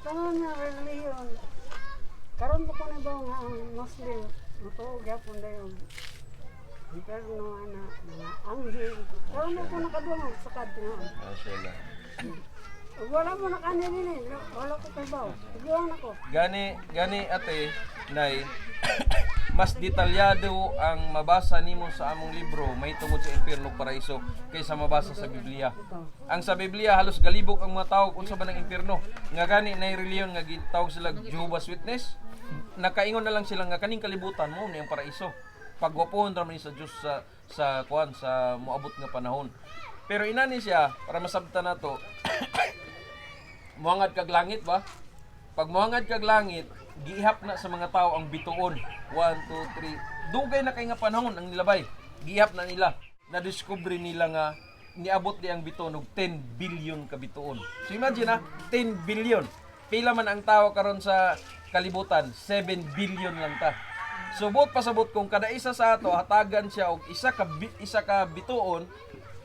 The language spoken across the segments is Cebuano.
Tanan nga relihiyon. Karon pa ko na ba nga ang Muslim mutuo gyapon dayon imperno ana, mga anghel. Karon mo ko nakadungog sa kadto. Mashallah. Ug wala mo nakani nini, wala ko kabaw. Tuguan ako. Gani gani, ate, nay, mas detalyado ang mabasa nimo sa among libro may tungod sa impyerno, paraiso, kaysa mabasa sa Biblia. Ang sa Biblia, halos galibok ang mga tao unsa ba ng impyerno. Nga gani nay relihiyon nga gitawag sila Jehovah's Witness. Nakaingon na lang sila nga kaning kalibutan mo ni ang paraiso. Pagwapohon ra man ni sa Dios sa kuan, sa moabot nga panahon. Pero inani siya para masabtan nato, muhangad kag langit ba? Pag muhangad kag langit, giihap na sa mga tao ang bituon. 1, 2, 3. Dugay na kay nga panahon ang nilabay. Giihap na nila. Na-discover nila nga niabot di ang bituon og 10 billion ka bituon. So imagine na, 10 billion. Pila man ang tao karon sa kalibutan? 7 billion lang ta. So buot pasabot kung kada isa sa ato hatagan siya og isa ka bituon,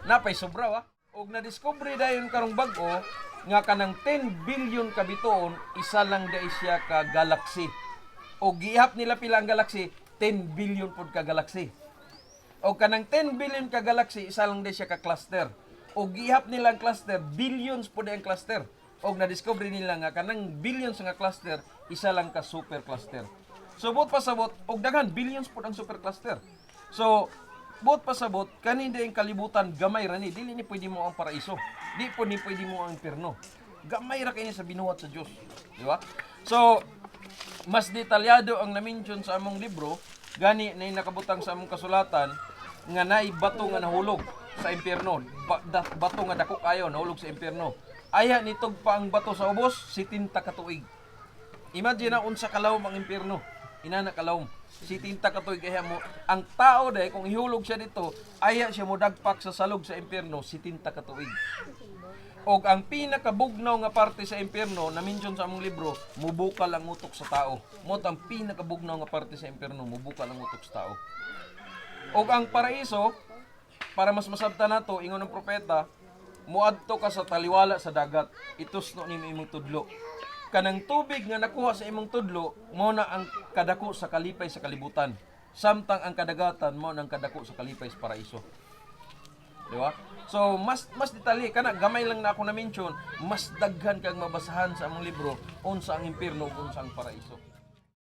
napay sobra wa. Og na-discover dayon karong bag-o nga kanang 10 billion ka bituon, isa lang dai siya ka galaxy. Og gihap nila pila ang galaxy, 10 billion pod ka galaxy. O kanang 10 billion ka galaxy, isa lang dai siya ka cluster. O gihap nila ang cluster, billions pod ang cluster. Og na-discover nila nga kanang billions nga cluster, isa lang ka super cluster. So buot pasabot, og daghan billions pod ang super cluster. So buot pasabot, kani ang kalibutan gamay ra ni, dili ni pwede mo ang paraiso. Di po ni pwede mo ang impierno. Gamay ra kini sa binuhat sa Dios, di ba? So mas detalyado ang na-mention sa among libro, gani na nakabutang sa among kasulatan nga naay bato nga nahulog sa impyerno, bato nga dako kayo nahulog sa impyerno. Aya nitugpa ang bato sa ubos 70 ka tuig. Imagine na unsa kalawom ang impyerno. Inana kalawom. 70 ka tuig kaya mo ang tao dai kung ihulog siya dito, aya siya mo dagpak sa salog sa impyerno 70 ka tuig. Og ang pinakabugnaw nga parte sa impyerno na mention sa among libro, mubukal ang utok sa tao. Mao ang pinakabugnaw nga parte sa impyerno, mubukal ang utok sa tao. Og ang paraiso, para mas masabtan nato, ingon ng propeta, muadto ka sa taliwala sa dagat, itusno nimo imong tudlo. Kanang tubig nga nakuha sa imong tudlo, mao na ang kadako sa kalipay sa kalibutan. Samtang ang kadagatan, mao na ang kadako sa kalipay sa paraiso. Di ba? So, mas mas detalye kana, gamay lang na ako na mention, mas daghan kag mabasahan sa among libro unsa ang impierno ug unsa ang paraiso.